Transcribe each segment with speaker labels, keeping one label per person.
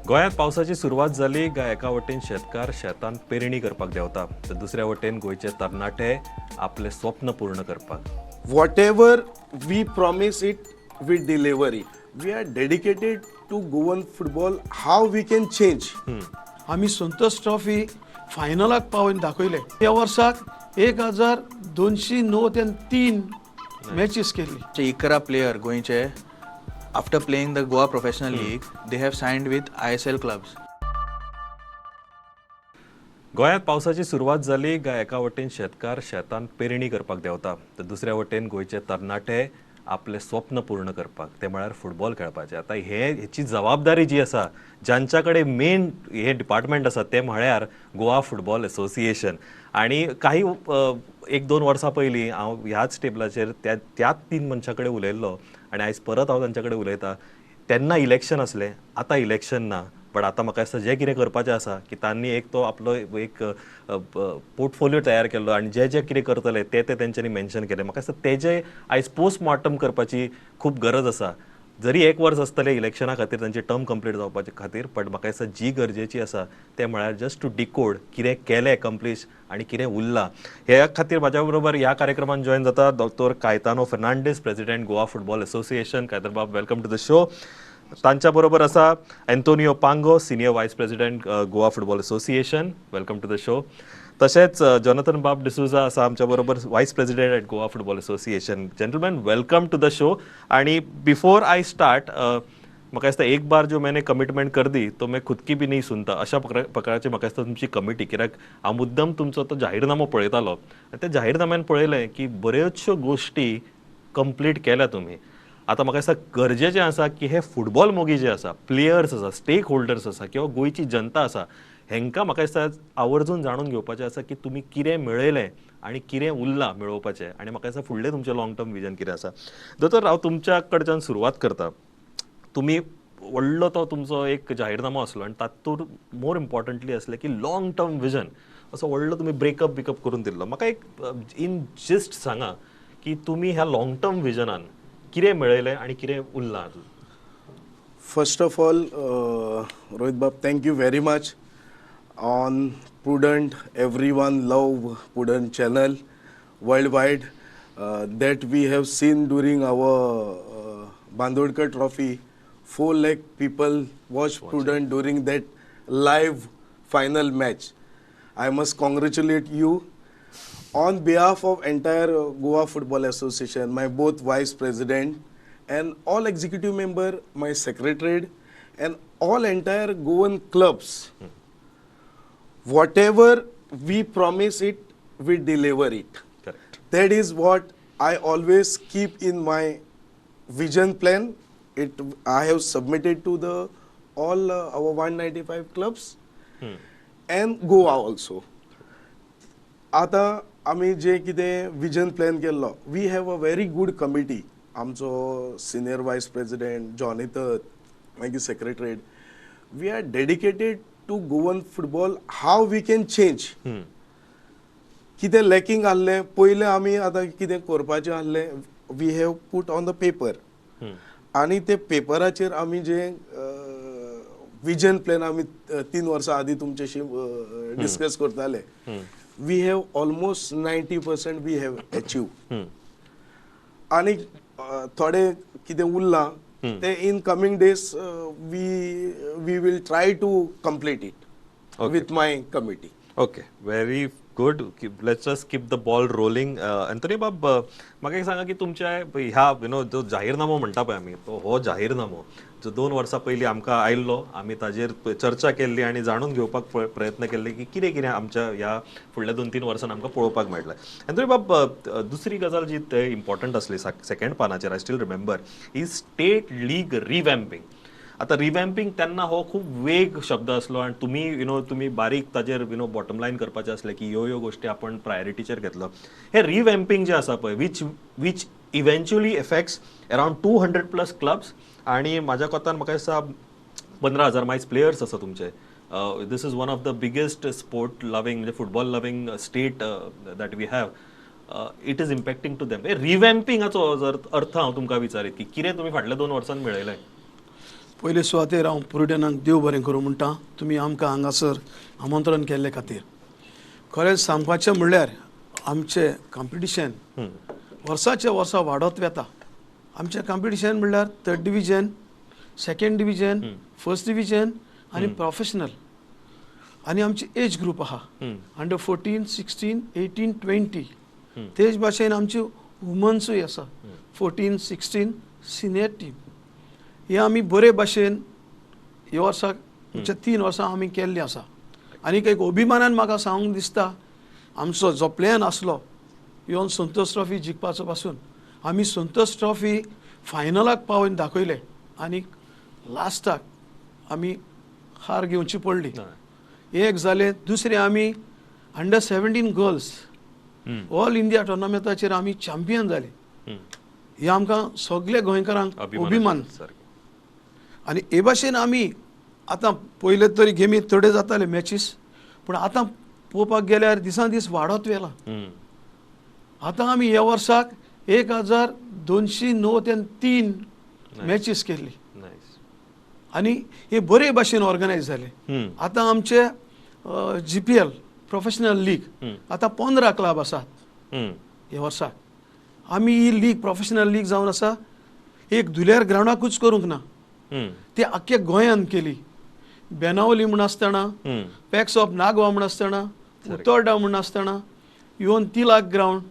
Speaker 1: गोंयांत पावसाची सुरवात जाली काय एका वटेन शेतकार शेतांत पेरणी करपाक देंवता, तर दुसऱ्या वटेन गोंयचे तरणाटे आपलें स्वप्न पूर्ण करपाक.
Speaker 2: Whatever we promise it, we deliver it. We are dedicated to Goan football. How we can change?
Speaker 3: आमी संतोष ट्रॉफी फायनलाक पावोवन दाखयले. ह्या वर्साक 1209 ते 3 मॅचीस केल्ली.
Speaker 4: 11 प्लेयर गोंयचे, after playing the Goa Professional League, they have signed with ISL clubs.
Speaker 1: गोंयांत पावसाची सुरवात जाली काय एका वटेन शेतकार शेतांत पेरणी करपाक देंवता, तर दुसऱ्या वटेन गोंयचे तरणाटे आपलें स्वप्न पूर्ण करपाक, ते म्हळ्यार फुटबॉल खेळपाचें. आतां हे हेची जबाबदारी जी आसा, जांच्या कडेन मेन हे डिपार्टमेंट आसा, ते म्हळ्यार गोवा फुटबॉल एसोसिएशन. आनी काही 1-2 वर्सां पयलीं हांव ह्याच टेबलाचेर त्या त्याच तीन मनशां कडेन उलयल्लो आनी आयज परत हांव तांच्या कडेन उलयतां. तेन्ना इलेक्शन आसलें, आतां इलेक्शन ना, बट आतां म्हाका दिसता जें कितें करपाचें आसा की तांणी एक तो आपलो एक पोर्टफोलियो तयार केल्लो आनी जे जे कितें करतले ते ते तेंच्यांनी मेन्शन केलें. म्हाका दिसता तेजें आयज पोस्टमॉर्टम करपाची खूब गरज आसा. जरी एक वर्स आसतलें इलेक्शना खातीर, तांची टर्म कंप्लीट जावपाचे खातीर, बट म्हाका दिसता जी गरजेची आसा तें म्हळ्यार जस्ट टू डिकोड कितें केलें एकम्प्लीश आनी कितें उरलां. ह्या खातीर म्हाज्या बरोबर ह्या कार्यक्रमान जॉयन जाता दोतोर Caitano Fernandes, president, Goa football association. Caitan बाब, welcome to the show. तांच्या बरोबर आसा Antonio Pango, senior vice president, Goa football association. Welcome to the show. तशेंच जॉनथन बाब डिसुजा आसा आमच्या बरोबर, vice president at Goa football association. Gentlemen, welcome to the show. आणि बिफोर I start, म्हाका दिसता "एक बार जो मैंने कमिटमेंट कर दी तो मैं खुद की भी नहीं सुनता" अशा प्रकाराची म्हाका दिसता तुमची कमिटी. कित्याक हांव मुद्दम तुमचो तो जाहीरनामो पळयतालो आनी त्या जाहीरनाम्यान पळयलें की बऱ्योचश्यो गोश्टी कंप्लीट केल्या तुमी. आतां म्हाका दिसता गरजेचें आसा की हे फुटबॉल मोगी जे आसा, प्लेयर्स आसा, स्टेक होल्डर्स आसा किंवा गोंयची जनता आसा, हेंकां म्हाका दिसता आवर्जून जाणून घेवपाचें आसा की तुमी कितें मेळयलें आनी कितें उरलां मेळोवपाचें आनी म्हाका दिसता फुडलें तुमचें लॉंग टर्म विजन कितें आसा. दोतोर, हांव तुमच्या कडच्यान सुरवात करता. तुमी व्हडलो तो तुमचो एक जाहीरनामो आसलो आनी तातूंत मोर इम्पॉर्टंटली आसलें की लॉंग टर्म विजन असो व्हडलो तुमी ब्रेकअप बिकअप करून दिल्लो. म्हाका एक इन जिस्ट सांगा की तुमी ह्या लॉंग टर्म विजनान कितें मेळयलें आनी कितें उरलां अजून.
Speaker 2: First of all, Rohit Bab, thank you very much on Prudent. Everyone love Prudent channel worldwide. That we have seen during our Bandodkar Trophy, 4 lakh people watched Prudent during that live final match. I must congratulate you on behalf of entire Goa Football Association, my both vice president and all executive member, my secretary, and all entire Goan clubs. Whatever we promise it, we deliver it.
Speaker 1: Correct.
Speaker 2: That is what I always keep in my vision plan. It I have submitted to the all our 195 clubs and Goa also. आतां आमी जे कितें vision plan केल्लो, we have a very good committee. आमचो senior voice president Jonathan, मागीर secretary. We are dedicated to Goan football, how we can change. कितें lacking आहलें पयलें, आमी आतां कितें करपाचें आहलें, we have put on the paper आनी ते पेपराचेर आमी जे विजन प्लॅन आमी 3 वर्सां आदीं तुमच्याशी डिस्कस करताले, we have almost 90% we have achieve आनी थोडे कितें उरलां ते in coming days we will try to complete it with my committee.
Speaker 1: Okay, very good. Let's just keep the ball rolling. Anthony बाब, म्हाका एक सांगा की तुमच्या ह्या you know जो जाहीरनामो म्हणटा पळय आमी, तो हो जाहीरनामो जो 2 वर्सां पयलीं आमकां आयिल्लो, आमी ताजेर चर्चा केल्ली आनी जाणून घेवपाक प्रयत्न केल्ले की कितें कितें आमच्या ह्या फुडल्या 2-3 वर्सां आमकां पळोवपाक मेळटलें. अँथनी बाब, दुसरी गजाल जी इम्पॉर्टंट आसली second पानाचेर, I still remember, is state league revamping. आतां रिवॅम्पिंग तेन्ना हो खूब वेग शब्द आसलो आनी तुमी you know तुमी बारीक ताजेर you know bottom line करपाचें आसलें की ह्यो ह्यो गोश्टी आपण प्रायोरिटीचेर घेतलो. हे रिवॅम्पिंग जें आसा पळय, which eventually affects around 200 plus clubs आनी म्हाज्या कोतान म्हाका दिसता 15,000 मायज प्लेयर्स आसा तुमचे. This is one of the biggest sport loving, म्हणजे football loving state that we have. It is impacting to them. रिवॅम्पिंगाचो जर अर्थ हांव तुमकां विचारीत की कितें तुमी फाटल्या 2 वर्सांत मेळयलें?
Speaker 3: पयले सुवातेर हांव प्रुडनाक देव बरें करूं म्हणटा, तुमी आमकां हांगासर आमंत्रण केल्ले खातीर. खरेंच सांगपाचें म्हणल्यार आमचें कॉम्पिटिशन वर्साच्या वर्सा वाडत वता. आमचें कॉम्पिटिशन म्हणल्यार third division, second division, first division आनी प्रोफेशनल. आनी आमची एज ग्रूप आहा अंडर 14, 16, 18, 20. तेच भाशेन आमची वुमन्सूय आसा 14, 16 सिनियर टीम. हे आमी बरे भाशेन ह्या वर्साक म्हणजे 3 वर्सां आमी केल्ली आसा. आनीक एक अभिमानान म्हाका सांगूंक दिसता, आमचो जो प्लॅन आसलो येवन संतोष ट्रॉफी जिखपाचो पासून आमी संतोष ट्रॉफी फायनलाक पावोवन दाखयले आनी लास्टाक आमी हार घेवची पडली. एक जालें. दुसरें आमी अंडर 17 गर्ल्स ऑल इंडिया टोर्नामेंटाचेर आमी चॅम्पियन जाले. हे आमकां सगल्या गोंयकारांक अभिमान. आनी हे भाशेन आमी आतां पयले तरी गेमी थोडे जाताले मॅचीस, पूण आतां पळोवपाक गेल्यार दिसान दीस वाडत वेला. आतां आमी ह्या वर्साक 1293 मॅचीस केल्ली आनी हे बरे भाशेन ऑर्गनायज जाले. आतां आमचे GPL professional league आतां 15 क्लब आसात ह्या वर्साक. आमी ही लीग प्रोफेशनल लीग जावन आसा एक धुल्यार ग्रावंडाकूच करूंक ना, ती आख्ख्या गोंयान केली. बेनावली म्हूण आसतना, पॅक्स ऑफ नागवा म्हूण आसतना, उतोर्डा म्हूण आसतना, इवन तिलाक ग्रावंड,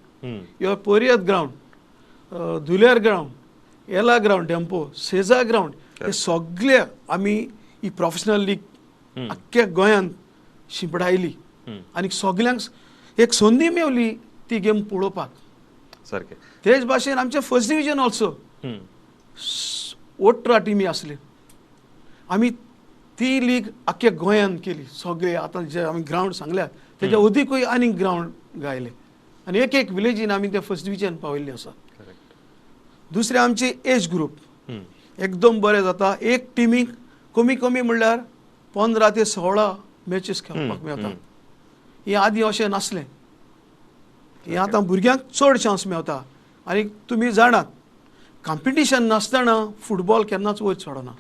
Speaker 3: इवन पोरयत ground, Duler ground, Ella ground, Dempo, सेजा ग्रावंड, हे सगळे आमी ही प्रोफेशनल लीग आख्ख्या गोंयान शिंपडायली आनी सगल्यांक एक संदी मेवली ती गेम पळोवपाक.
Speaker 1: सारकें.
Speaker 3: तेच भाशेन आमचें फर्स्ट डिविजन ऑल्सो 18 टिमी आसल्यो. आमी ती लीग आख्ख्या गोंयान केली. सगळे आतां जे आमी ग्रावंड सांगल्यात तेच्या अदिकूय आनीक ग्रावंड गायले आनी एक एक विलेजीन आमी ते फर्स्ट डिविजन पावयल्ले आसा. दुसरें आमची एज ग्रूप एकदम बरें जाता. एक टिमीक कमी कमी म्हणल्यार 15 ते 16 मॅचीस खेळपाक मेळटा. हें आदीं अशें नासलें. हें आतां भुरग्यांक चड चान्स मेळटा. आनी तुमी जाणात, कॉम्पिटिशन नासतना फुटबॉल केन्नाच वयर चडना.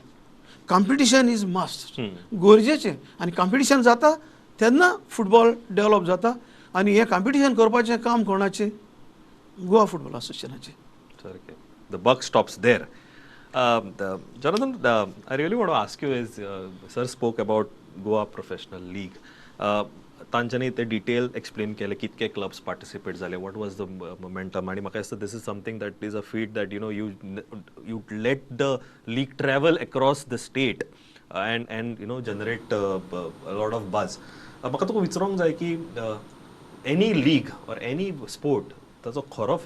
Speaker 3: कॉम्पिटिशन is must, गरजेचें. आनी कॉम्पिटिशन जाता तेन्ना फुटबॉल डेवलप जाता. आनी हें कॉम्पिटिशन करपाचें काम कोणाचें? गोवा फुटबॉल असोसिएशनाचें.
Speaker 1: सारकें. The buck stops there. Jonathan, I really want to ask you is, sir spoke about Goa Professional League. तांच्यांनी ते डिटेल एक्सप्लेन केले कितके क्लब्स पार्टिसिपेट जाले, what was the momentum. आनी म्हाका दिसता this is something that is a feat that you know you let the league travel across the state and you know generate lot of buzz. म्हाका तुका विचारूंक जाय की any league or any sport ताचो खरो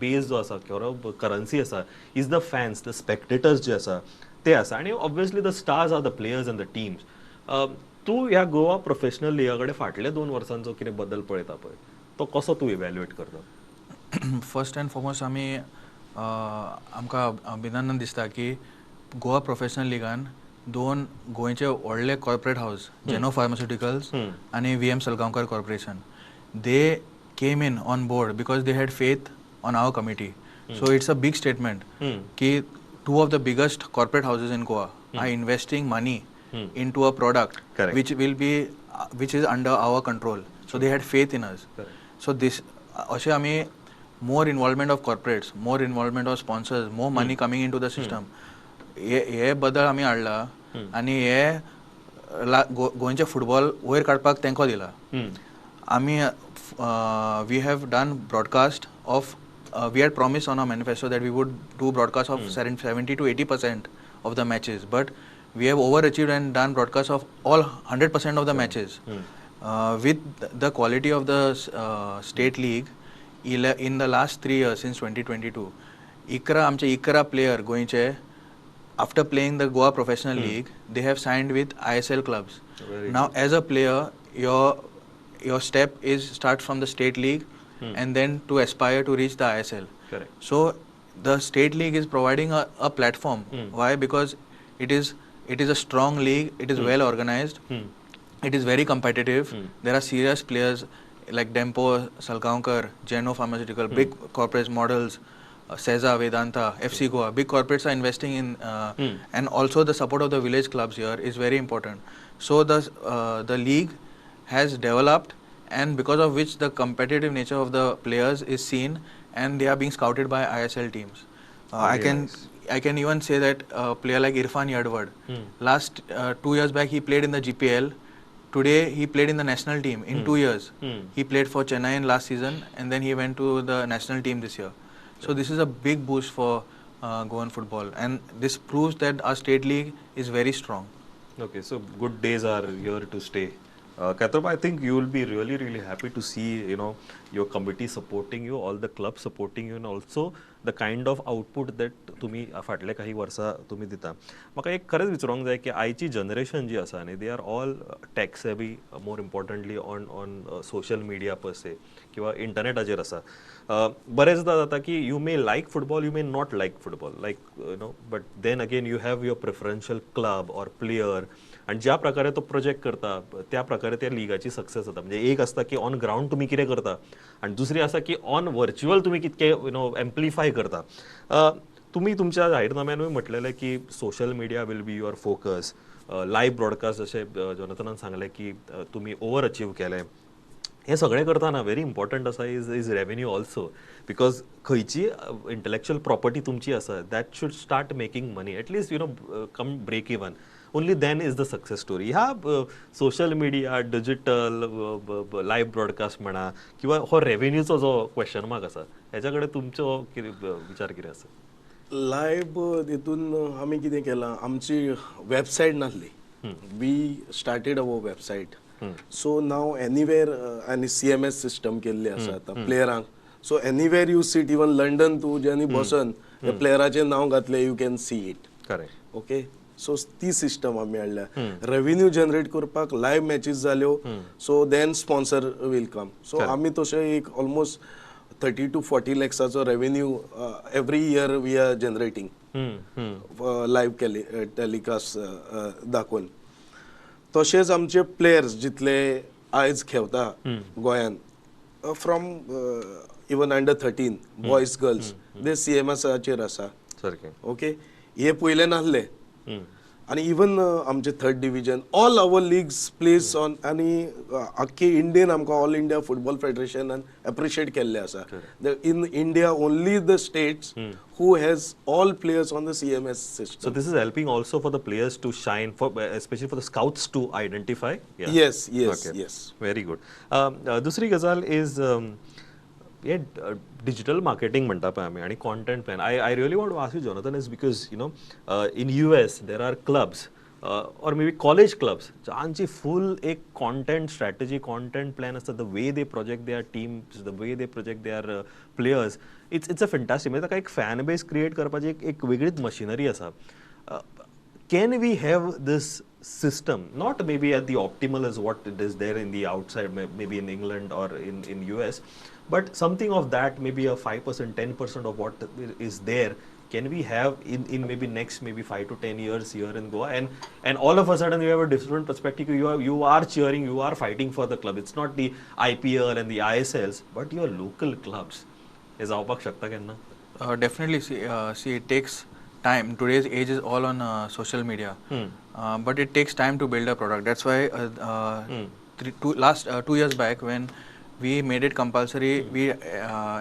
Speaker 1: बेज जो आसा, खरो करन्सी आसा is the fans, the spectators जे आसा ते आसा. आनी obviously the stars are the players and the teams. तूं ह्या गोवा प्रोफेशनल लिगा कडेन फाटल्या 2 वर्सांचो कितें बदल पळयता पळय, तो कसो तूं इव्हॅल्युएट करता?
Speaker 4: फर्स्ट अँड फॉरमोस्ट आमी आमकां अभिनंदन दिसता की गोवा प्रोफेशनल लिगान 2 गोंयचे व्हडले कॉर्पोरेट हावस, जेनो फार्मास्युटिकल्स आनी VM Salgaonkar corporation, they came in on board because they had faith on our committee. So it's a big statement ki 2 of the biggest corporate houses in Goa are investing money into a product.
Speaker 1: Correct.
Speaker 4: Which will be which is under our control. So they had faith in us.
Speaker 1: Correct.
Speaker 4: So this ashe ami more involvement of corporates, more involvement of sponsors, more money coming into the system. हे बदल आमी हाडला आनी हे गोंयचे football वयर काडपाक तेंको दिला. आमी we have done broadcast of we had promised on our manifesto that we would do broadcast of 70 to 80% of the matches, but we have overachieved and done broadcast of all 100% of the matches. With the quality of the state league, in the last 3 years since 2022, आमचे 11 player गोंयचे after playing the Goa Professional League, they have signed with ISL clubs. Now as a player, your step is start from the state league and then to aspire to reach the ISL.
Speaker 1: Correct.
Speaker 4: So the state league is providing a platform. Why? Because it is a strong league, it is well organized, it is very competitive. There are serious players like Dempo, Salgaonkar, Geno Pharmaceutical, big corporate models, Seza, Vedanta, FC Goa, big corporates are investing in, and also the support of the village clubs here is very important. So the league has developed, and because of which the competitive nature of the players is seen, and they are being scouted by ISL teams. I can even say that a player like Irfan Yadwad, last 2 years back he played in the GPL. Today he played in the national team in 2 years. He played for Chennai in last season, and then he went to the national team this year. So this is a big boost for Goan football, and this proves that our state league is very strong.
Speaker 1: Okay, so good days are here to stay. Katropa, I think you will be really, really happy to see, you know, your committee supporting you, all the clubs supporting you, and also the kind of output that तुम्ही फाटले काही वर्सां तुम्ही दिता. म्हाका एक खरेंच विचारूंक जाय की आयची जनरेशन जी आसा न्ही, they are all tech savvy, more importantly on social media per se किंवा इंटरनेटाचेर आसा. बरेचदा जाता की you may like football, you may not like football, like you know, but then again you have your preferential club or player, आनी ज्या प्रकारे तो प्रोजेक्ट करता त्या प्रकारे त्या लिगाची सक्सेस जाता. म्हणजे एक आसता की ऑन ग्रावंड तुमी कितें करता आनी दुसरी आसा की ऑन व्हर्च्युअल तुमी कितके you know amplify करता. तुमी तुमच्या जाहीरनाम्यानूय म्हटलेलें की social media will be your focus, live broadcast, जशें जोनाथनान सांगलें की तुमी ओवर अचीव केलें. हें सगळें करतना व्हेरी इम्पॉर्टंट आसा is revenue also, because खंयची इंटलेक्चुअल प्रॉपर्टी तुमची आसा that should start making money, at least you know come break even, only then is the success story. ह्या social media, digital, live broadcast म्हणा किंवा हो रेव्हेन्यूचो जो question mark आसा हेच्या कडेन तुमचो कितें विचार कितें आसा?
Speaker 2: लायव्ह हितून आमी कितें केलां, आमची वेबसायट नासली, we started our website. So now anywhere आनी CMS system केल्ली आसा आतां प्लेयरांक. So anywhere you sit, even London तूं जेन्ना बसन प्लेयराचें नांव घातलें, you can see it.
Speaker 1: Correct.
Speaker 2: Okay, so ती सिस्टम आमी हाडल्या. रेव्हेन्यू जनरेट करपाक लायव्ह मॅचीस जाल्यो, so then sponsor will come. So आमी तशें एक almost 30 to 40 लॅक्साचो revenue every year we are generating live telecast दाखोवन. तशेंच आमचे प्लेयर्स जितले आयज खेळता गोंयान, from even under 13 boys girls, ते CMSाचेर आसा. ओके, हे पयलें नासले. आनी इवन आमचे third division, all our leagues plays on, आनी आख्खे इंडियन आमकां ऑल इंडिया फुटबॉल फेडरेशनान एप्रिशिएट केल्लें आसा. In India only the states who has all players on the CMS system.
Speaker 1: So this is helping also for the players to shine, for especially for the scouts to identify.
Speaker 2: Yes, yes, yes.
Speaker 1: Very good. दुसरी गजाल is हे digital marketing म्हणटा पळय आमी आनी content plan. I really want to ask you Jonathan is because you know in US there are clubs or maybe college clubs जांची फूल एक content strategy, content plan आसता, the way they project their teams, the way they project their players, it's a fantastic. म्हणजे ताका एक fan बेस create करपाची एक वेगळीच machinery आसा. Can we have this system, not maybe at the optimal as what it is there in the outside, maybe in England or in US, but something of that, maybe a 5%, 10% of what is there, can we have in maybe next maybe 5 to 10 years here in Goa? And all of a sudden you have a different perspective. You are cheering, you are fighting for the club. It's not the IPL and the ISLs, but your local clubs. Is जावपाक शकता केन्ना?
Speaker 4: Definitely. See, it takes time. Today's age is all on social media, but it takes time to build a product. That's why 2 years back when we made it compulsory, we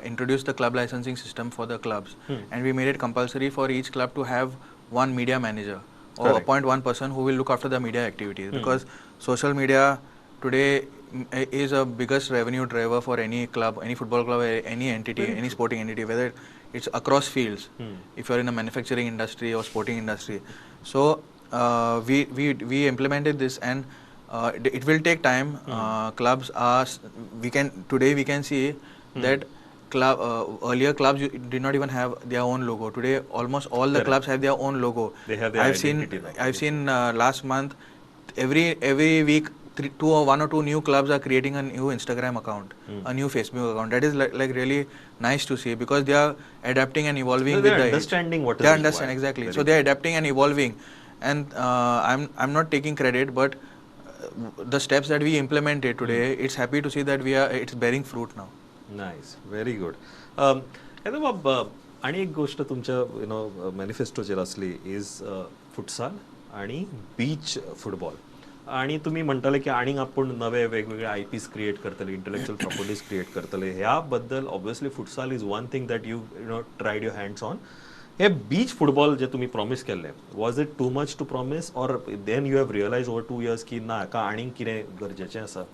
Speaker 4: introduced the club licensing system for the clubs, and we made it compulsory for each club to have one media manager or
Speaker 1: Correct.
Speaker 4: Appoint one person who will look after the media activities, because social media today is a biggest revenue driver for any club, any football club, any entity, any sporting entity, whether it's across fields, if you're in a manufacturing industry or sporting industry. So we implemented this, and it will take time. Clubs are, today we can see that club, earlier clubs did not even have their own logo. Today almost all the
Speaker 1: Correct.
Speaker 4: Clubs have their own logo.
Speaker 1: They have their identity now.
Speaker 4: I've seen last month, every week, one or two new clubs are creating a new Instagram account, a new Facebook account. That is like really nice to see, because they are adapting and evolving.
Speaker 1: So
Speaker 4: with
Speaker 1: they are
Speaker 4: the age.
Speaker 1: Understanding what is
Speaker 4: They
Speaker 1: required.
Speaker 4: Understand exactly.
Speaker 1: Very
Speaker 4: So they are adapting and evolving, and I'm not taking credit, but the steps that we implemented today, it's happy to see that it's bearing fruit now.
Speaker 1: Nice, very good. आणि एक गोष्ट तुमच्या you know मॅनिफेस्टोचेर आसली is futsal आणि beach football. आणि तुम्ही म्हणताले की आनीक आपूण नवे वेगवेगळे I Ps create करतले, इंटलेक्च्युअल प्रॉपर्टीज क्रिएट करतले. ह्या बद्दल obviously futsal is one thing that you you know tried your hands on. Hey beach football जे तुम्ही प्रॉमिस केल्ले, was it too much to promise or then you have realize over 2 years की ना, हाका आनीक कितें गरजेचें आसा?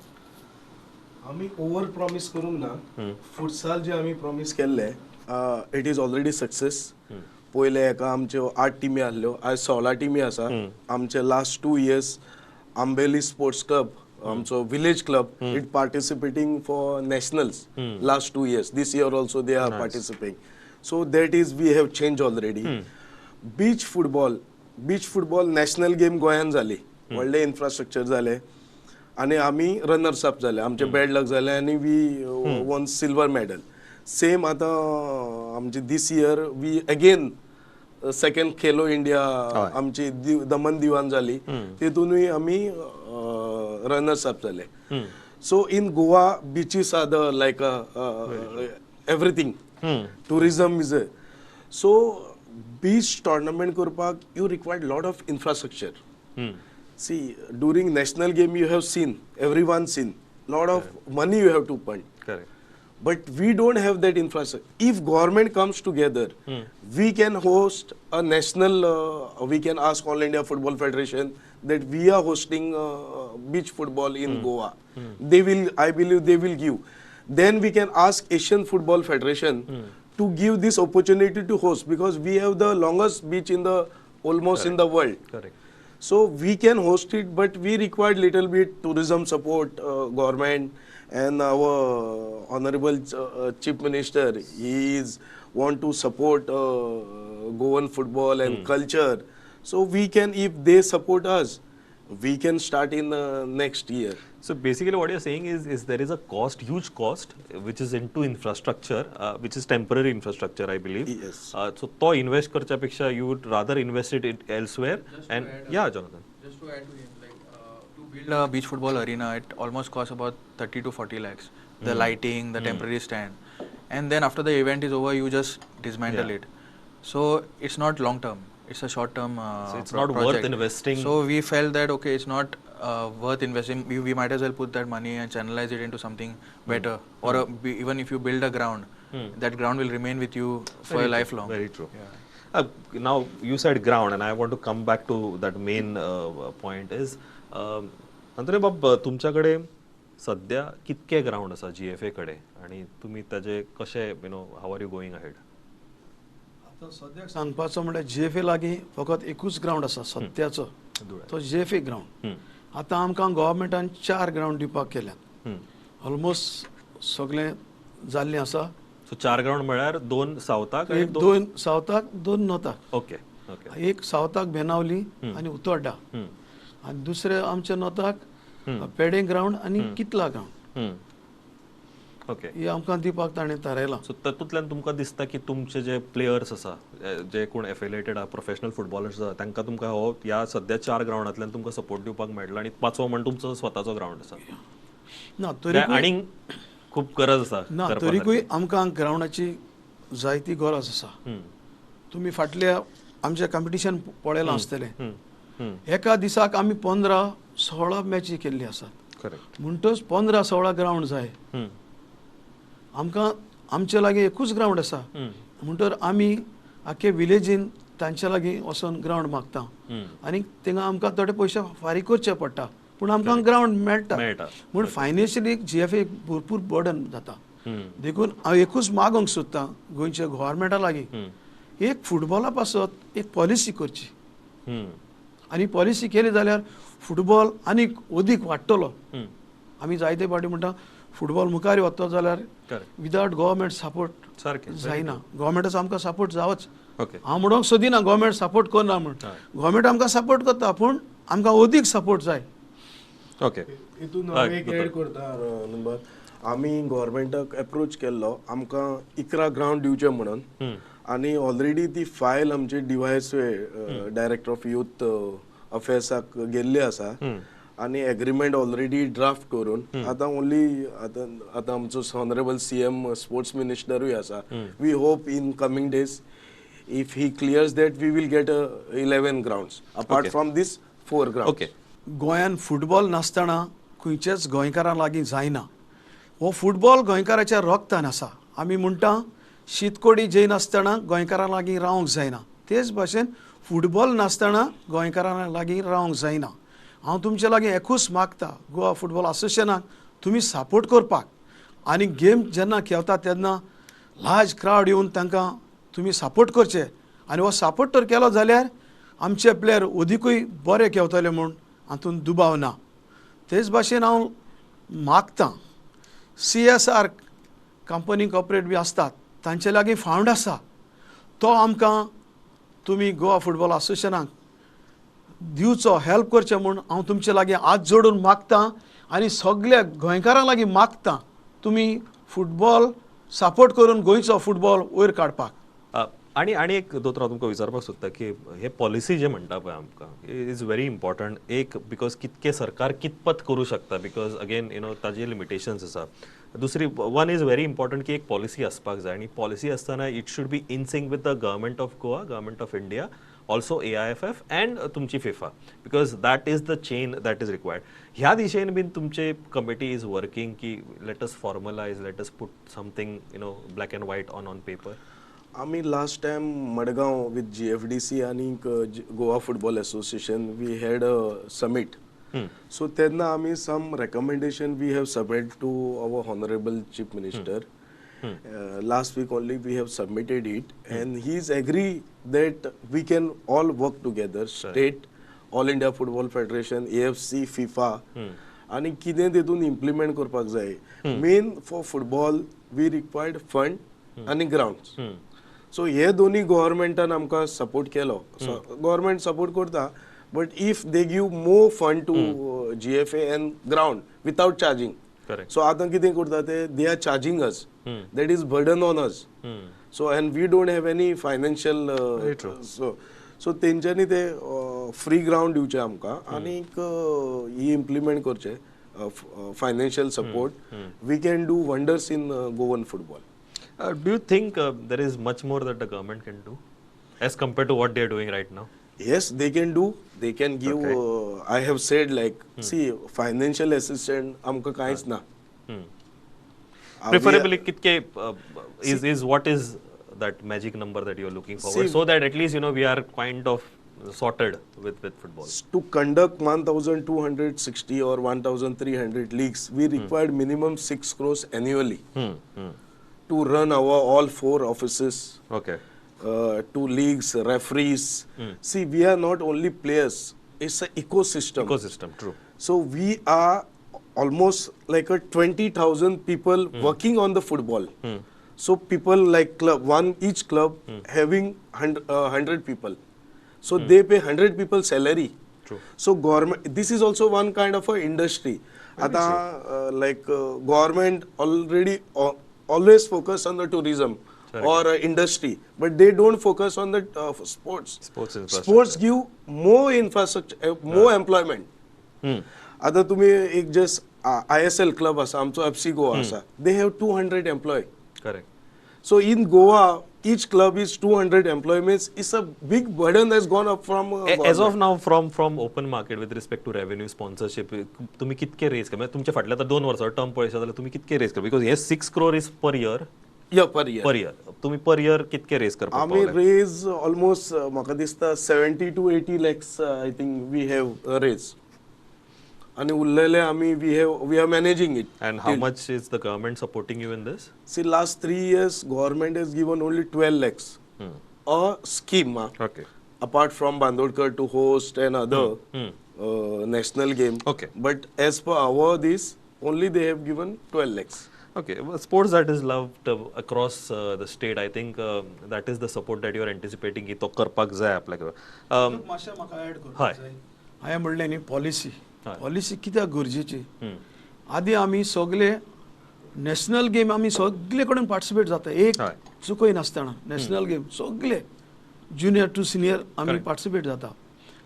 Speaker 2: आमी ओवर प्रॉमिस करूंक ना. फुटसाल जे आमी प्रॉमिस केल्ले, it is already success. पयले हेका आमच्यो आठ टिमी आहल्यो, आयज 16 टिमी आसा. आमचे last 2 years Ambeli sports club, आमचो village club, it participating for nationals last 2 years. This year also they are participating, so that is we have change already. Beach football, beach football national game गोंयान जाली, व्हडलें infrastructure जालें आनी आमी runners up जाले. आमचे bad luck जालें आनी we won silver medal. Same आतां आमची this year we again second Khelo India आमची दमन दिवान जाली, तितूनय आमी रनर्स अप जाले. So in Goa beaches are the like everything, tourism is a, so beach tournament करपाक you required lot of infrastructure. See, during national game you have seen, everyone seen, lot of money you have to fund.
Speaker 1: Correct
Speaker 2: But we don't have that infrastructure. If government comes together, we can host a national, we can ask All India Football Federation that we are hosting beach football in Goa. They will, I believe they will give. Then we can ask Asian Football Federation to give this opportunity to host because we have the longest beach in the almost in the world.
Speaker 1: Correct
Speaker 2: So we can host it, but we required little bit tourism support, government and our honorable chief minister. He is want to support Goan football and culture. So we can, if they support us, we can start in next year.
Speaker 1: So basically, what you're saying is there is a cost, huge cost, which is into infrastructure, which is temporary infrastructure, I believe.
Speaker 2: Yes.
Speaker 1: So तो invest करच्यापेक्षा you would rather invest it elsewhere.
Speaker 4: Just to
Speaker 1: And
Speaker 4: add,
Speaker 1: yeah, Jonathan.
Speaker 4: Just to add to him, like to build a beach football arena, it almost costs about 30 to 40 lakhs. The lighting, the temporary stand, and then after the event is over, you just dismantle it. So it's not long term. It's a short term.
Speaker 1: So it's not worth
Speaker 4: project.
Speaker 1: Investing.
Speaker 4: So we felt that okay, it's not worth investing. We might as well put that money and channelize it into something better. Or even if you build a ground, that ground will remain with you for
Speaker 1: Very
Speaker 4: your
Speaker 1: true.
Speaker 4: Lifelong.
Speaker 1: Very true.
Speaker 4: Yeah.
Speaker 1: Now you said ground, and I want to come back to that main point is, Antonio बाब, तुमच्या सध्या कितके ground आसा जी F A कडे आणि तुम्ही ताजे कशे how are you going ahead?
Speaker 3: आतां सद्याक सांगपाचो म्हणल्यार जी एफ ए लागीं फकत एकूच ग्रावंड आसा सद्याचो, तो जी एफ ए ग्रावंड. आतां आमकां गव्हर्मेंटान चार ग्रावंड दिवपाक केल्यात, ऑलमोस्ट सगळें जाल्लें आसा.
Speaker 1: सो चार ग्राउंड म्हळ्यार दोन सावथाक आणि
Speaker 3: एक दोन सावथाक, दोन नॉर्थाक.
Speaker 1: ओके ओके
Speaker 3: एक सावथाक बेनावली आनी उतोड्डा आनी दुसरे आमच्या नॉर्थाक पेडें ग्रावंड आनी कितला ग्रावंड. हे आमकां दिवपाक ताणें थारायलां.
Speaker 1: सो तातूंतल्यान तुमकां दिसता की तुमचे जे प्लेयर्स आसा, जे कोण एफिलिएटेड आहा, प्रोफेशनल फुटबॉलर्स आसा, तांकां तुमकां हो ह्या सद्या चार ग्रावंडांतल्यान तुमकां सपोर्ट दिवपाक मेळटलो आनी पांचवो म्हण तुमचो स्वताचो ग्रावंड आसा.
Speaker 3: ना, तरी
Speaker 1: आनीक खूब गरज आसा
Speaker 3: ना,
Speaker 1: करपा
Speaker 3: तरीकूय
Speaker 1: सारकी.
Speaker 3: आमकां ग्रावंडाची जायती गरज आसा. तुमी फाटल्या आमचें कॉम्पिटिशन पळयलां आसतलें.
Speaker 1: हम्म, हम्म.
Speaker 3: एका दिसाक आमी 15-16 मॅची केल्ली आसात. म्हणटच 15-16 ग्रावंड जाय आमकां. आमचे लागीं एकूच ग्रावंड आसा, म्हणटर आमी आख्खे विलेजीन तांचे लागीं वचोन ग्रावंड मागता आनी थिंगा आमकां थोडे पयशे फारीक करचे पडटा, पूण आमकां ग्रावंड मेळटा.
Speaker 1: मेळटा.
Speaker 3: म्हूण फायनान्शियली जी एफ एक भरपूर बर्डन जाता. देखून हांव एकूच मागोंक सोदतां गोंयच्या गव्हर्मेंटा लागीं, एक फुटबॉला पासत एक पॉलिसी करची आनी पॉलिसी केली जाल्यार फुटबॉल आनीक अदीक वाडटलो. आमी जायते फावटी म्हणटा, फुटबॉल मुखार वतलो जाल्यार विदावट गव्हर्मेंट सपोर्ट जायना. गव्हर्मेंटाचो आमकां सपोर्ट जावच. हांव म्हणूंक सोदिना गव्हर्मेंट सपोर्ट करना म्हूण. गव्हर्मेंट आमकां सपोर्ट करता, पूण आमकां अदीक सपोर्ट जाय.
Speaker 2: हितून हांव एक एड करता नंबर, आमी गव्हर्मेंटाक एप्रोच केल्लो आमकां 11 ग्रावंड दिवचे म्हणून आनी ऑलरेडी ती फायल आमची डीवायएसए, डायरेक्टर ऑफ युथ अफेर्साक गेल्ली आसा. आनी एग्रीमेंट ऑलरेडी ड्राफ्ट करून आतां ओनली आतां आतां आमचो ऑनरेबल सीएम स्पोर्ट्स मिनिस्टरूय आसा. We hope in coming days, if he clears that, we will get 11 grounds apart from this four ground.
Speaker 3: गोंयान फुटबॉल नासतना खंयच्याच गोंयकारां लागीं जायना. हो फुटबॉल गोंयकाराच्या रगतान आसा. आमी म्हणटा शीतकोडी जेयनासतना गोंयकारां लागीं रावंक जायना, तेच भाशेन फुटबॉल नासतना गोंयकारां लागीं रावंक जायना. हांव तुमचे लागीं एकूच मागता, गोवा फुटबॉल असोसिएशनाक तुमी सपोर्ट करपाक आनी गेम जेन्ना खेळटा तेन्ना लार्ज क्रावड येवन तांकां तुमी सपोर्ट करचे आनी हो सपोर्ट तर केलो जाल्यार आमचे प्लेयर अदिकूय बरे खेळटले म्हूण हातूंत दुबाव ना. तेच भाशेन हांव मागतां सीएसआर कंपनी कॉपरेट बी आसतात तांचे लागीं फंड आसा, तो आमकां तुमी गोवा फुटबॉल असोसिएशनाक दिवचो, हेल्प करचें म्हूण हांव तुमचे लागीं हात जोडून मागतां आनी सगल्या गोंयकारां लागीं मागतां तुमी फुटबॉल सपोर्ट करून गोंयचो फुटबॉल वयर काडपाक.
Speaker 1: आनी एक दोतोर, हांव तुमकां विचारपाक सोदता की हे पॉलिसी जे म्हणटा पळय आमकां is very important एक, because कितके सरकार कितपत करूं शकता, because again you know ताजे लिमिटेशन्स आसा. दुसरी वन is very important की एक पॉलिसी आसपाक जाय आनी पॉलिसी आसतना it should be in sync with the Government of Goa, Government of India, also AIFF and तुमची FIFA, because that is the chain that is required. ह्या दिशेन बीन तुमचे कमिटी is working की let us formalize, let us put something black and white on paper?
Speaker 2: आमी last time Madgaon with GFDC आनी Goa football association we had a summit. So तेन्ना आमी some recommendation we have submit to our honourable Chief Minister. Last week only we have submitted it and he is agree that we can all work together, state, All India Football Federation, AFC, FIFA, आनी कितें तितून implement करपाक जाय. Main for football we required fund आनी ground. So हे दोन्ही गव्हर्मेंटान आमकां support केलो. गव्हर्मेंट सपोर्ट करता, but if they give more fund to GFA and ground without charging. So आतां कितें करता ते, they are charging us, that is burden on us. So and we don't have any financial. So तेंच्यांनी ते free ground दिवचे आमकां आनीक ही implement करचे financial support, we can do wonders in Goan football.
Speaker 1: Do you think there is much more that the government can do as compared to what they are doing right now?
Speaker 2: Yes, they can do. They can give. I have said like, see, financial assistance आमकां कांयच ना.
Speaker 1: Preferably, कितके is what is that magic number that you are looking forward,
Speaker 2: See,
Speaker 1: so that at least we are kind of sorted with football?
Speaker 2: To conduct 1,260 or 1,300 leagues, we required minimum 6 crores annually to run our all four offices, to leagues, referees. See, we are not only players, it's an ecosystem.
Speaker 1: Ecosystem, true.
Speaker 2: So we are almost like a 20,000 people working on the football. So people like club, one each club having 100 people. So they pay 100 people salary.
Speaker 1: True.
Speaker 2: So government, this is also one kind of a industry. आता like government already always focus on the tourism or industry, but they don't focus on the sports.
Speaker 1: Sports infrastructure.
Speaker 2: Sports give more infrastructure, more employment. आता तुम्ही एक just ISL club आसा आमचो, FC Goa आसा, they have 200 employee.
Speaker 1: Correct.
Speaker 2: So in Goa, each club is 200 employee, means it's a big burden has gone up from
Speaker 1: As of now, from open market with respect to revenue, sponsorship, तुम्ही कितके rays कर, म्हणजे तुमच्या फाटल्या आतां 2 वर्सां term पळयशात जाल्यार तुम्ही कितके रेज कर, because hey 6 crore is per year.
Speaker 2: Yeah, per year.
Speaker 1: Per year. तुम्ही पर इयर कितके रेज करपाक
Speaker 2: आमी
Speaker 1: पावले?
Speaker 2: रेज ऑलमोस्ट म्हाका दिसता 70 to 80 lakhs I think we have raise आनी उरलेले आमी we are managing it.
Speaker 1: And how much is the government supporting you in this?
Speaker 2: See, last 3 years, government has given only 12 lakhs. A scheme, apart from Bandodkar to host and other national game. But as per our this, only they have given 12 lakhs.
Speaker 1: Okay, well, sports that is loved across the state, I think that is the support that you are anticipating की तो करपाक जाय आपल्याक.
Speaker 3: मातशें म्हाका add
Speaker 1: हय.
Speaker 3: करपाक जाय. हांवें म्हणलें न्ही, पॉलिसी, पॉलिसी कित्याक गरजेची. आदी आमी सगले नॅशनल गेम आमी सगले कडेन पार्टिसिपेट जाता, एक चुकय नासतना. नॅशनल गेम सगले ज्युनियर टू सिनियर आमी पार्टिसिपेट जाता.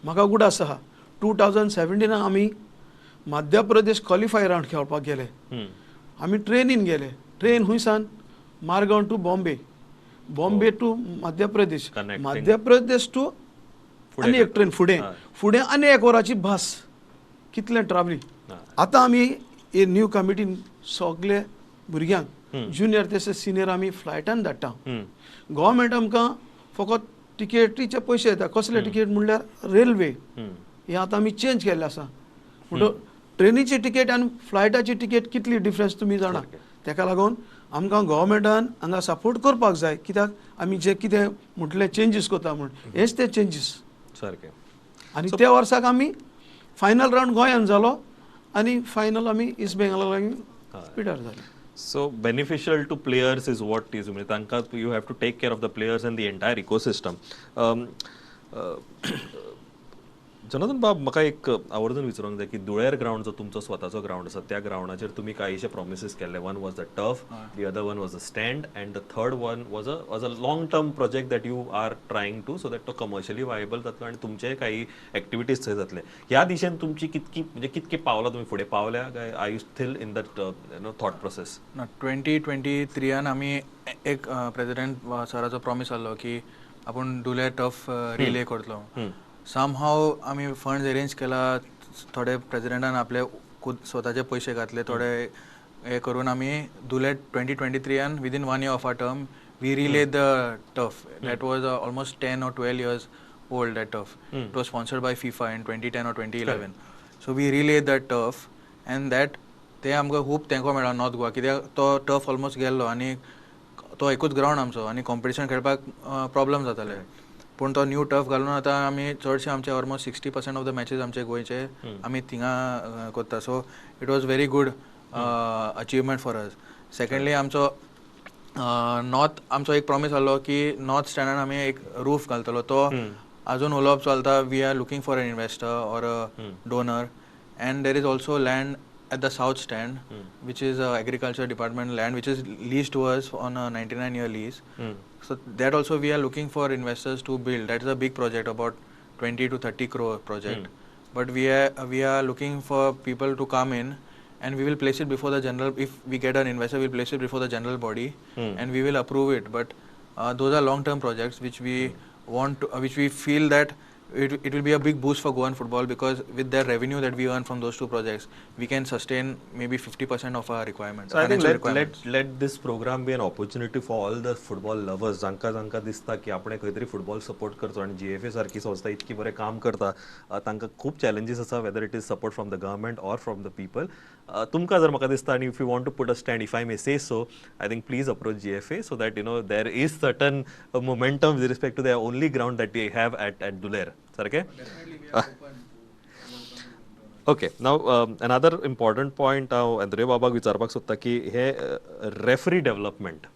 Speaker 3: म्हाका उगडास आहा, 2017 आमी मध्य प्रदेश क्वॉलिफाय रावंड खेळपाक गेले. आमी ट्रेनीन गेले. ट्रेन हुंयसान Margao to Bombay, Bombay to Madhya Pradesh, Madhya Pradesh to आनी एक ट्रेन फुडें फुडें आनी एक वराची बस. कितलें ट्रावलींग. आतां आमी हे न्यू कमिटीन सगळे भुरग्यांक ज्युनियर तशें सिनियर आमी फ्लायटान धाडटा. गव्हर्मेंट आमकां फकत टिकेटीचे पयशे येता. कसले टिकेट म्हणल्यार रेल्वे. हे आतां आमी चेंज केल्लें आसा. म्हणटकर ट्रेनीची टिकेट आनी फ्लायटाची टिकेट कितली डिफरन्स तुमी जाणा. तेका लागून आमकां गव्हर्मेंटान हांगा सपोर्ट करपाक जाय, कित्याक आमी जे कितें म्हटलें चेंजीस करता म्हूण हेच ते चेंजीस
Speaker 1: सारकें.
Speaker 3: आनी त्या वर्साक आमी फायनल रावंड गोंयान जालो आनी फायनल आमी इस्ट बेंगला लागीं पिटार जाले.
Speaker 1: So beneficial to players is what is, म्हणजे तांकां you have to take care of the players and the entire ecosystem. Jonathan बाब, म्हाका एक आवर्जून विचारूंक जाय की धुळेर ग्रावंड जो तुमचो स्वताचो ग्रावंड आसा त्या ग्रावंडाचेर तुमी कांयशे प्रॉमिसीस केल्ले. One was the turf, the other one was a stand and the third one was a long term project that you are trying to, so that तो कमर्शियली वायबल जातलो आनी तुमचे काही एक्टिविटीज थंय जातले. ह्या दिशेन तुमची कितकी म्हणजे कितकी पावलां तुमी फुडें पावल्या काय are you still in that you know thought process?
Speaker 4: ना, 2023 आमी एक प्रेसिडेंट सराचो प्रॉमीस आहलो की आपूण धुळेर टर्फ रिले करतलो. समहाव आमी फंड्स अरेंज केला. थोडे प्रेसिडेंटान आपले खुद स्वताचे पयशे घातले, थोडे हे करून आमी धुळेर 2023 within 1 year of our term we relay the turf. That was almost 10 or 12 years old, that turf. It was sponsored by FIFA in 2010 or 2011. So we relay that turf and that ते आमकां खूब तेंको मेळ्ळो north Goa, कित्याक तो turf almost गेल्लो आनी तो एकूच ग्रावंड आमचो आनी कॉम्पिटिशन खेळपाक प्रॉब्लम जाताले. पूण तो न्यू टर्फ घालून आतां आमी चडशे आमचे almost 60% of the matches आमचे गोंयचे आमी थिंगा करता. So it was very good achievement for us. Secondly आमचो नॉर्थ आमचो एक प्रॉमीस आहलो की नॉर्थ स्टँडान आमी एक रूफ घालतलो. तो आजून उलोवप चलता. We are looking for an investor or a donor and there is also land at the south stand, which is agriculture department land, which is leased to us on a 99-year lease. So that also we are looking for investors to build. That is a big project, about 20 to 30 crore project. But we are looking for people to come in, and we will place it before the general. If we get an investor, we will place it before the general body, and we will approve it. But those are long-term projects which we want to, which we feel that it will be a big boost for Goan football, because with the revenue that we earn from those two projects, we can sustain maybe 50% of our requirements.
Speaker 1: So I think let this program be an opportunity for all the football lovers. जांकां जांकां दिसता की आपणे खंय तरी football support करचो आनी GFA सारकी संस्था इतकी बरें काम करता, तांकां खूब चॅलेंजीस आसा, whether it is support from the government or from the people. तुमकां जर म्हाका दिसता आनी if you want to put a stand, if I may say so, I think please approach GFA so that you know there is certain momentum with respect to the only ground that they have at Duler. सारकें? Okay, now another important point हांव Andre बाबाक विचारपाक सोदता की हे referee development,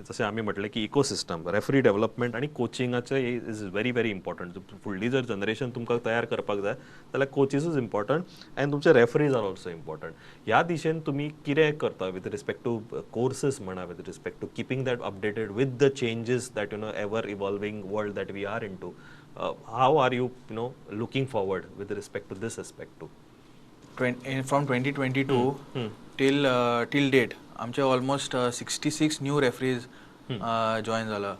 Speaker 1: जशें आमी म्हटलें की इकोसिस्टम, रेफरी डेव्हलपमेंट आनी कोचिंगाचें is very very important. फुडली जर जनरेशन तुमकां तयार करपाक जाय जाल्यार कोचीसूच इम्पॉर्टंट आनी तुमचे रेफरीज are also important. ह्या दिशेन तुमी कितें करता विथ रिस्पेक्ट टू कोर्सीस म्हणा, with respect to keeping that updated with the changes that you know ever evolving world that we are into, how are you, you know, looking forward with respect to this aspect too?
Speaker 4: From 2022 till date, आमचे almost 66 new referees join जाला.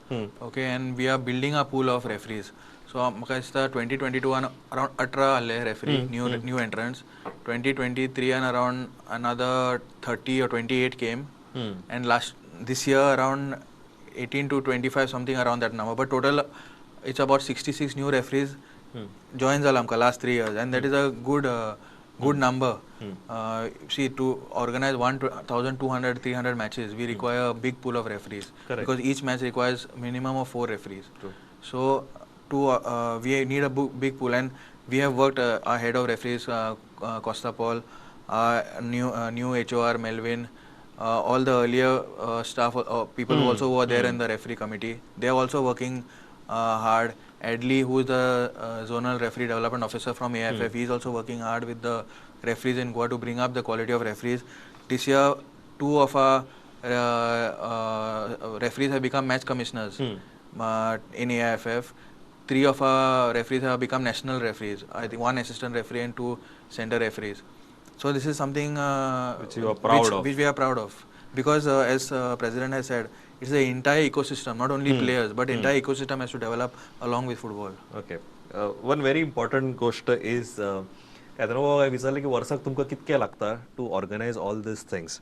Speaker 4: Okay, and we are building a pool of referees. So म्हाका दिसता 2022 around 18 आहले referee, new entrants. 2023 around another 30 or 28 came, and last this year around 18 to 25, something around that number. But total it's about 66 new referees join जाला आमकां last 3 years, and that is a good number. See, to organize 1,200-300 matches, we require a big pool of referees.
Speaker 1: Correct.
Speaker 4: Because each match requires minimum of 4 referees.
Speaker 1: True.
Speaker 4: So we need a big pool, and we have worked, our head of referees, Costa Paul, our new HOR Melvin, all the earlier staff, people who also were there in the referee committee, they are also working hard. Adley, who is the zonal referee development officer from AIFF, he is also working hard with the referees in Goa to bring up the quality of referees. This year, 2 of our referees have become match commissioners in AIFF. 3 of our referees have become national referees. I think 1 assistant referee and 2 center referees. So this is something
Speaker 1: which you are proud of.
Speaker 4: Which we are proud of, because as President has said, it's the entire ecosystem, not only players, but entire ecosystem has to develop along with football.
Speaker 1: Okay, one very important गोश्ट is, Caetano विचारलें की वर्साक तुमकां कितके लागता to organise all these things.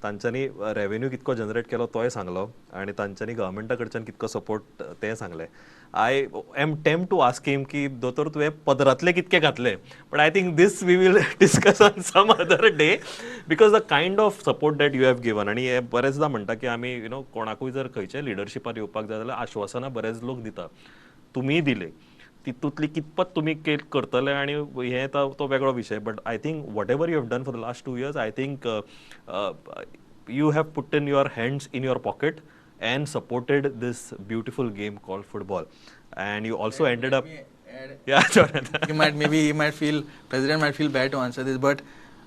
Speaker 1: तांच्यांनी revenue कितको generate केलो तोय सांगलो आनी तांच्यांनी गव्हर्मेंटा कडच्यान कितको सपोर्ट तें सांगलें. I am tempted to ask him की दोतोर तुवें पदरांतले कितके घातले, but I think this we will discuss on some other day, because the kind of support that you have given. आनी हे बरेचदा म्हणटा की आमी you know कोणाकूय जर खंयच्याय लिडरशिपार येवपाक जाय जाल्यार आश्वासनां बरेच लोक दिता, तुमीय दिले, तितूंतली कितपत तुमी करतले आनी हें तो वेगळो विशय. But I think whatever you have done for the last 2 years, I think you have put in your hands in your pocket and supported this beautiful game called football. And you also ended up... Yeah, Jonathan.
Speaker 4: You might, maybe he might feel, President might feel bad to answer this, but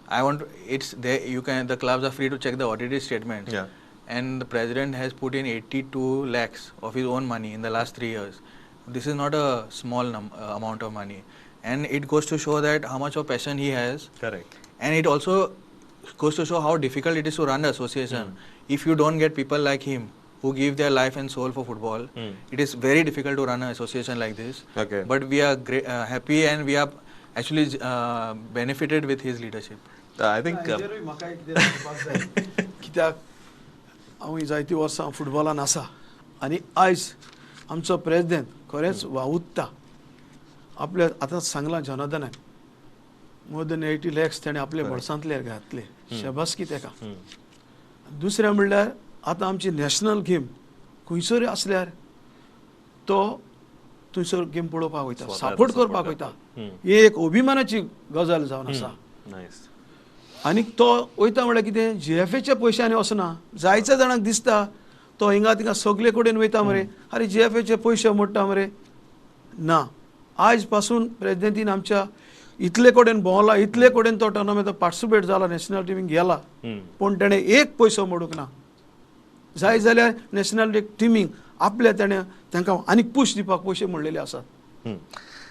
Speaker 4: I want to, it's there, you can, the clubs are free to check the audited statements.
Speaker 1: Yeah.
Speaker 4: And the President has put in 82 lakhs of his own money in the last 3 years. This is not a small amount of money. And it goes to show that how much of passion he has.
Speaker 1: Correct.
Speaker 4: And it also goes to show how difficult it is to run the association. If you don't get people like him who give their life and soul for football, it is very difficult to run an association like this.
Speaker 1: Okay.
Speaker 4: But we are happy and we are actually benefited with his leadership.
Speaker 1: I think...
Speaker 3: कित्याक हांव जायती वर्सां फुटबॉलान आसा आनी आयज आमचो president खरेंच वावुरता. आपल्या आतां सांगलां जॉनाथनान, मोर देन 80 lakhs ताणें आपले बोल्सांतले घातले, शाबासकी तेका. दुसरें म्हणल्यार आतां आमची नॅशनल गेम खंयसरूय आसल्यार तो थंयसर गेम पळोवपाक वयता, सपोर्ट करपाक वयता. ही एक अभिमानाची गजाल जावन आसा. आनी तो वयता म्हणल्यार कितें जीएफएच्या पयशांनी वचना. जायत्या जाणांक दिसता तो हिंगा थिंगा सगळे कडेन वयता मरे, आरे जीएफएचे पयशे मोडटा मरे. ना, आयज पासून प्रेजिडेंटीन आमच्या इतले कडेन भोंवला, इतले कडेन तो टुर्नामेंटात पार्टिसिपेट जाला, नॅशनल टिमीक गेला, पूण तेणें एक पयसो मोडूंक ना. जाय जाल्यार नॅशनल टिमीक आपल्या तेणें तांकां आनीक पूश दिवपाक पयशे मोडलेले आसात.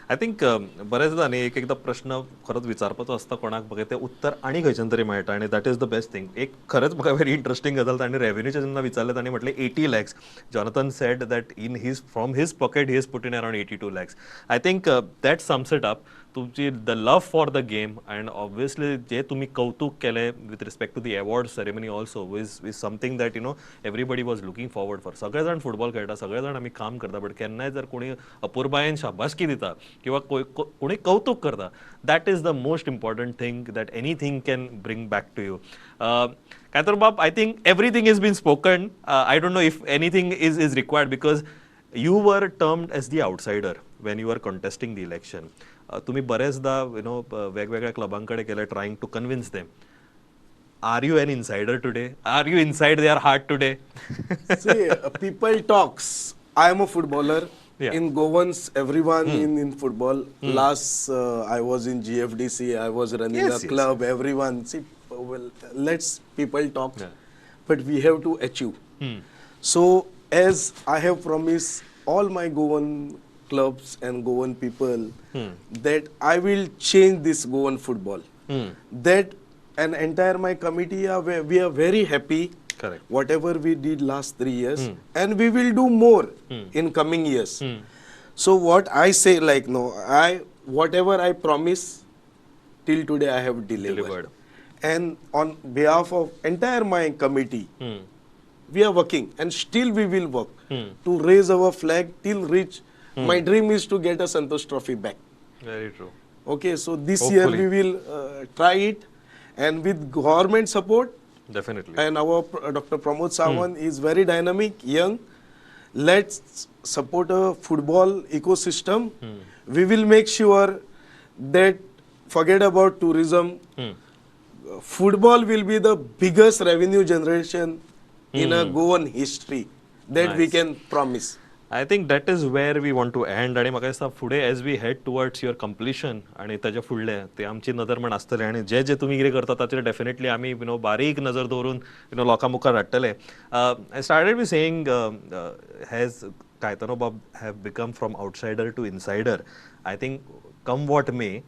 Speaker 1: I think बरेचदा न्ही एक एकदां प्रश्न खरोच विचारपाचो आसता कोणाक, बघ तें उत्तर आनी खंयच्यान तरी मेळटा आनी that is the best thing. एक खरेंच म्हाका व्हेरी इंट्रस्टींग गजाल, तांणी रेवेन्यूचें जेन्ना विचारलें तांणी म्हटलें 80 lakhs. Jonathan said that in his from his pocket he has put in around 82 lakhs. I think that sums it up. तुमची the love for the game and obviously जे तुमी कौतूक केलें with respect to the award ceremony also is is something that you know everybody was looking forward for. सगळे जाण football खेळटा, सगळे जाण आमी काम करता, बट केन्नाय जर कोणी अपुरबायेन शाबासकी दिता किंवा कोणी कौतूक करता, that is the most important thing that anything can bring back to you. Caetano Bab, I think everything is been spoken. I don't know if anything is required because you were termed as the outsider when you are contesting the election. तुम्ही बरेचदा you know वेगवेगळ्या क्लबांकडे गेले trying to convince them. Are you an insider today? Are you inside their heart today?
Speaker 2: See, people talks. I am a footballer.
Speaker 1: Yeah.
Speaker 2: In Goans, everyone in football. Last I was in GFDC. I was running a club. Everyone. See, well, let's people talk.
Speaker 1: Yeah.
Speaker 2: But we have to achieve. So as I have promised all my Goan clubs and Goan people that I will change this Goan football. That and entire my committee are we are very happy.
Speaker 1: Correct.
Speaker 2: Whatever we did last 3 years, and we will do more in coming years. So what I say, like no, I whatever I promise till today I have delivered. And on behalf of entire my committee, we are working and still we will work to raise our flag till reach. My dream is to get a Santosh Trophy back.
Speaker 1: Very true.
Speaker 2: Okay, so this
Speaker 1: Hopefully.
Speaker 2: Year we will try it, and with government support.
Speaker 1: Definitely.
Speaker 2: And our Dr. Pramod Sawant is very dynamic, young. Let's support a football ecosystem. We will make sure that forget about tourism. Football will be the biggest revenue generation in a Goan history that
Speaker 1: Nice.
Speaker 2: We can promise.
Speaker 1: I think that is where we want to end. आणि म्हाका दिसता फुडें as we head towards your completion आणि ताच्या फुडलें ते आमची नदर म्हण आसतलें आनी जे जे तुमी कितें करता ताचेर डेफिनेटली आमी you know बारीक नजर दवरून you know लोकां मुखार हाडटले. I started be saying has Caetano Bab have become from outsider to insider. I think come what may,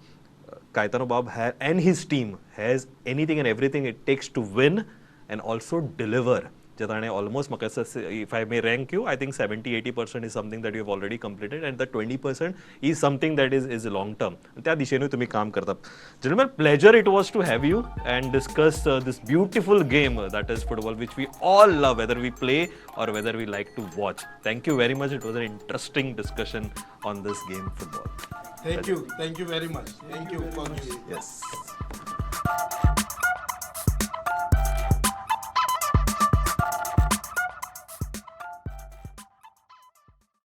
Speaker 1: Caetano Bob and his team has anything and everything it takes to win and also deliver जे ताणें almost म्हाका दिसता, if I may rank you, I think 70-80% is something that you have already completed and the 20% is something that is long term. त्या दिशेनूय तुमी काम करता. Gentlemen, pleasure it was to have you and discuss this beautiful game that is football, which we all love, whether we play or whether we like to watch. Thank you very much. It was an interesting discussion on this game, football.
Speaker 2: Thank you, thank you very much. Thank you.
Speaker 1: Yes.